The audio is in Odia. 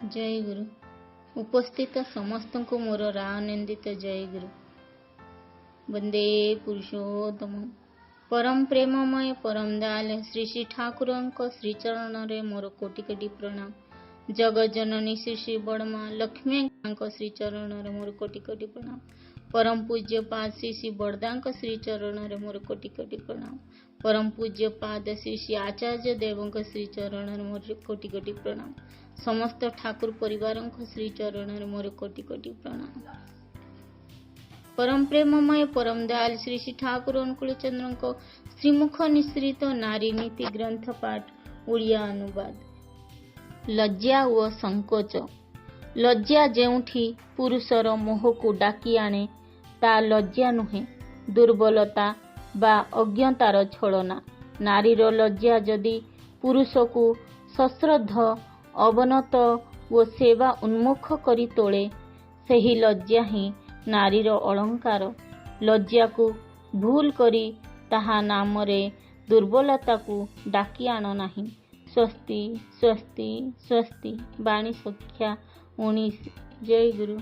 ଜୟ ଗୁରୁ। ଉପସ୍ଥିତ ସମସ୍ତଙ୍କୁ ମୋର ରାନନ୍ଦିତ ଜୟ ଗୁରୁ। ବନ୍ଦେ ପୁରୁଷୋତ୍ତମ। ପରମ ପ୍ରେମମୟ ପରମ ଦୟାଲ ଶ୍ରୀ ଶ୍ରୀ ଠାକୁରଙ୍କ ଶ୍ରୀଚରଣରେ ମୋର କୋଟି କୋଟି ପ୍ରଣାମ। ଜଗତ ଜନନୀ ଶ୍ରୀ ଶ୍ରୀ ବଡ଼ମା ଲକ୍ଷ୍ମୀଙ୍କ ଶ୍ରୀଚରଣରେ ମୋର କୋଟି କୋଟି ପ୍ରଣାମ। ପରମ ପୂଜ୍ୟ ପାଦ ଶ୍ରୀ ଶ୍ରୀ ବଡ଼ଦାଙ୍କ ଶ୍ରୀଚରଣରେ ମୋର କୋଟି କୋଟି ପ୍ରଣାମ। ପରମ ପୂଜ୍ୟ ପାଦ ଶ୍ରୀ ଶ୍ରୀ ଆଚାର୍ଯ୍ୟ ଦେବଙ୍କ ଶ୍ରୀଚରଣରେ ମୋର କୋଟି କୋଟି ପ୍ରଣାମ। ସମସ୍ତ ଠାକୁର ପରିବାରଙ୍କ ଶ୍ରୀଚରଣରେ ମୋର କୋଟି କୋଟି ପ୍ରଣାମ। ପରମ ପ୍ରେମମୟ ପରମ ଦୟାଲ ଶ୍ରୀ ଶ୍ରୀ ଠାକୁର ଅନୁକୂଳ ଚନ୍ଦ୍ରଙ୍କ ଶ୍ରୀମୁଖ ନିଃସୃତ ନାରୀ ନୀତି ଗ୍ରନ୍ଥ ପାଠ ଓଡ଼ିଆ ଅନୁବାଦ। ଲଜ୍ଜା ଓ ସଂକୋଚ। ଲଜ୍ଜା ଯେଉଁଠି ପୁରୁଷର ମୋହକୁ ଡାକି ଆଣେ, ତା ଲଜ୍ଜା ନୁହେଁ, ଦୁର୍ବଳତା ବା ଅଜ୍ଞତାର ଛଳନା। ନାରୀର ଲଜ୍ଜା ଯଦି ପୁରୁଷକୁ ସଶ୍ରଦ୍ଧ, ଅବନତ ଓ ସେବା ଉନ୍ମୁଖ କରି ତୋଳେ, ସେହି ଲଜ୍ଜା ହିଁ ନାରୀର ଅଳଙ୍କାର। ଲଜ୍ଜାକୁ ଭୁଲ କରି ତାହା ନାମରେ ଦୁର୍ବଳତାକୁ ଡାକି ଆଣ ନାହିଁ। ସ୍ୱସ୍ତି, ସ୍ୱସ୍ତି, ସ୍ୱସ୍ତି। ବାଣୀ ସଂଖ୍ୟା 19। ଜୟ ଗୁରୁ।